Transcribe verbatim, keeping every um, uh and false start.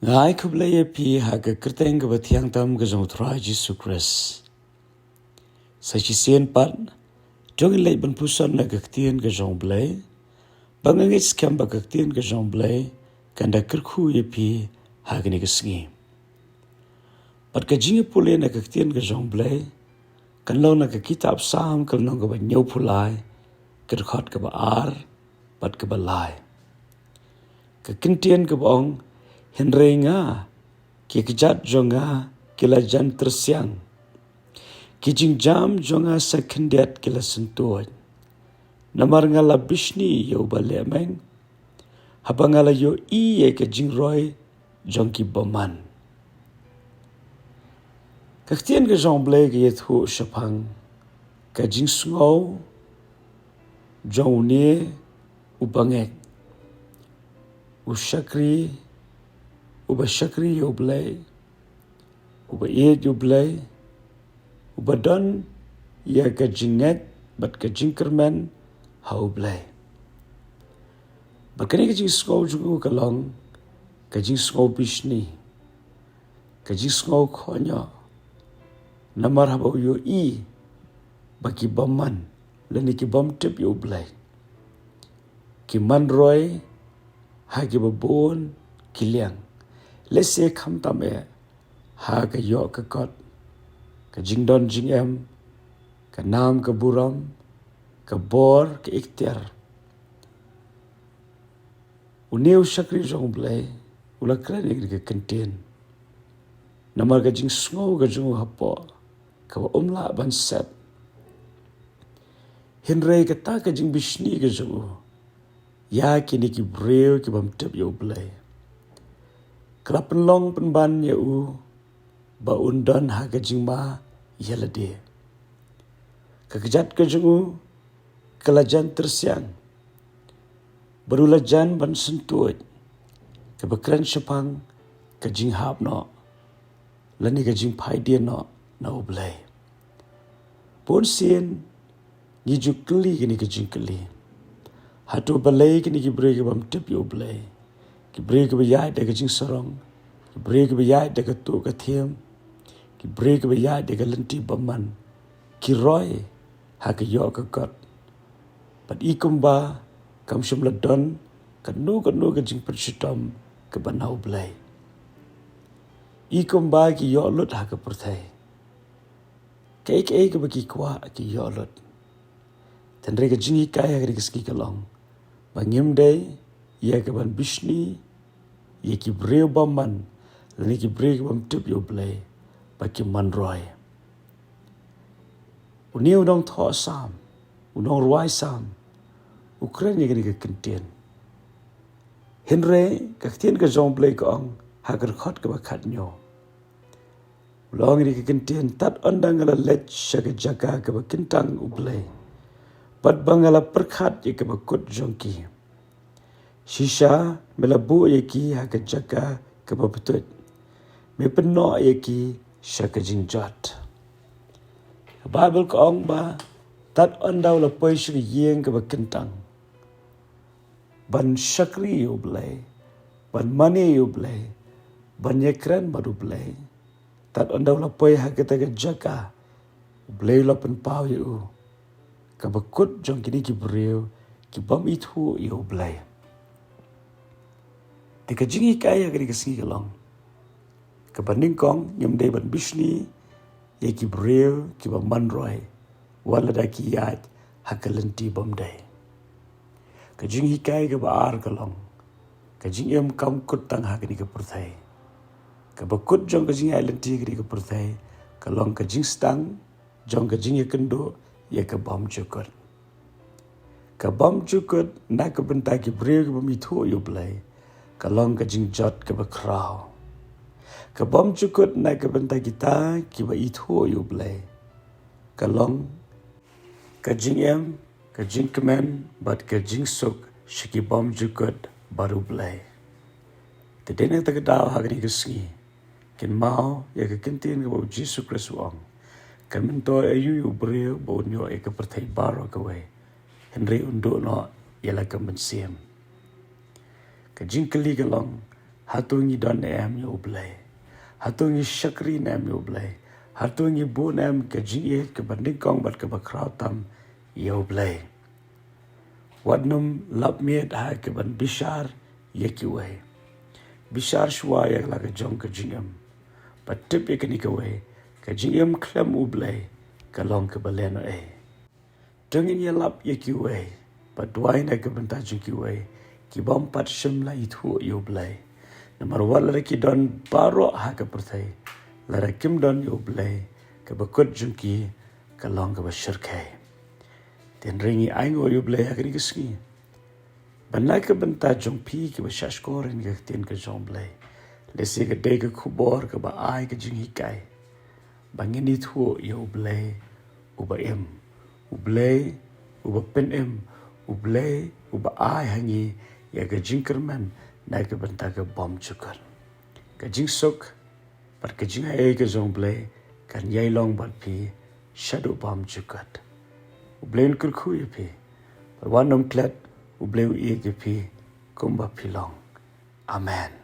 Nga ai khublei ïa phi ha ka kyrteng kaba thiang tam ka jong U Trai Jisu Khrist. Sa shisien pat, to ngin leit ban puson na ka ktien ka jong U Blei, ba nga ngeit skhem ba ka ktien ka jong U Blei kan da kyrkhu ïa phi ha kane ka sngi. Bad ka jingïapule na ka ktien ka jong U Blei kan long na ka kitab Salm ka lynnong kaba hynñiewphew lai, ka dkhot kaba ar bad kaba lai. Ka kyntien kaba ong, hynrei nga, ki kjat jong nga ki la jan tyrsiang, ki jingjam jong nga sa khyndiat ki la syntuid. Namar nga la bishni ïa uba lehmeng, haba nga la ïohi ïa ka jingroi jong ki bymman. Ka ktien ka jong U Blei ka ïathuh shaphang ka jingsngew jong une u bangeit, u shakri, uba shakri ïa U Blei, uba ïeit ïa U Blei, uba don ïa ka jingngeit bad ka jingkyrmen ha U Blei. Bad kane ka jingsngew jong u ka long ka jingsngew bishni, ka jingsngew khohñioh. Namar haba u ïohi ba ki bymman lane ki bym tip ïa U Blei, ki man roi ha kiba bun ki liang, lehse khamtam eh ha ka ïoh ka kot, ka jingdon jingem, ka nam ka burom, ka bor ka iktiar. Une u shakri jong U Blei u la kren ïa kane ka kyntien namar ka jingsngew ka jong u hapoh kaba um lah ban set. Hynrei kata ka jingbishni ka jong u ïa kine ki briew ki bym tip ïa U Blei ka la pynlong pynban ïa u ba un don ha ka jingma ïa lade. Ka kjat ka jong u ka la jan tyrsiang, bad u la jan ban syntuid, kaba kren shaphang ka jinghap noh lane ka jingphaidien noh na U Blei. Bun sien ngi ju kylli kine ki jingkylli. Hato balei kine ki briew ki bym tip ïa U Blei, ki briew kiba ïaid da ka jingsarong, ki briew kiba ïaid da ka tuh ka thiem, ki briew kiba ïaid da ka lynti bymman, ki roi ha ka ïoh ka kot? Bad i kumba kam shym la don kano kano ka jingpynshitom kaba na U Blei. I kumba ki ïoh lut ha ka pyrthei. Kaei kaei kaba ki kwah ki ïoh lut. Hynrei ka jinghikai ha kane ka sngi ka long ba ngim dei ïa ka ban bishni ïa ki briew bymman lane ki briew ki bym tip ïa U Blei ba ki man roi. Une u nongthoh Salm, u nongrwai Salm, u kren ïa kane ka kyntien. Hynrei ka ktien ka jong U Blei ka ong ha ka dkhot kaba khathynñiew, u la ong ïa kane ka kyntien, tad ynda nga la leit sha ka jaka kaba kyntang U Blei, bad ba nga la pyrkhat ïa kaba kut jong ki. Shisha me la buh ïa ki ha ka jaka kaba btuid, me pynnoh ïa ki sha ka jingjot. Ka Baibl ka ong ba tad ynda u la poi sha ka ïing kaba kyntang ban shakri ïa U Blei, ban mane ïa U Blei, ban ïakren bad U Blei, tad ynda u la poi ha kata ka jaka U Blei u la pynpaw ïa u, kaba kut jong kine ki briew ki bym ithuh ïa U Blei. Te ka jinghikai ha kane ka sngi ka long, kaba nyngkong ngim dei ban bishni ïa ki briew kiba man roi wat lada ki ïaid ha ka lynti bym dei. Ka jinghikai kaba ar ka long, ka jingim kam kut tang ha kane ka pyrthei. Kaba kut jong ka jingïaid lynti ha kane ka pyrthei ka long ka jingsdang jong ka jingïakynduh ïa ka bymjukut. Ka bymjukut na ka bynta ki briew ki bym ithuh ïa U Blei ka long ka jingjot kaba khraw. Ka bymjukut na ka bynta kita kiba ithuh ïa U Blei ka long ka jingim, ka jingkmen bad ka jingsuk sha ki bymjukut bad U Blei. Te dei na kata ka daw ha kane ka sngi, kynmaw ïa ka kyntien kaba U Jisu Khrist u ong, kan myntoi aïu ïa u briew ba un ïoh ïa ka pyrthei baroh kawei, hynrei un duh noh ïa la ka mynsiem. Ka jingkylli ka long, Hato ngi don ne em ïa U Blei? Hato ngi shakri ne em ïa U Blei? Hato ngi buh ne em ka jingïeit kaba nyngkong bad kaba khraw tam ïa U Blei? Wat nym lap miet ha kaban bishar ïa kiwei. Bishar shuwa ïa la ka jong ka jingim. Bad tip ïa kane kawei, ka jingim khlem U Blei ka long kaba lehnohei. To ngin ïalap ïa kiwei, bad duwai na ka bynta jong kiwei kibym pat shym la ithuh ïa U Blei. Namar wat lada ki don baroh ha ka pyrthei, lada kim don ïa U Blei, kaba kut jong ki ka long kaba shyrkhei. Te hynrei ngi ainguh ïa U Blei ha kane ka sngi ba na ka bynta jong phi kiba shahshkor ïa ka ktien ka jong U Blei, lehse ka dei ka khubor kaba ai ka jinghikai ba ngin ithuh ïa U Blei uba im, U Blei uba pynim, U Blei uba ai ha ngi ïa ka jingkyrmen na ka bynta ka bymjukut. Ka jingsuk bad ka jingaiei ka jong U Blei kan ïai long bad phi shaduh bymjukut. U Blei un kyrkhu ïa phi. Bad wat nym klet, U Blei u ïeit ïa phi kumba phi long. Amen.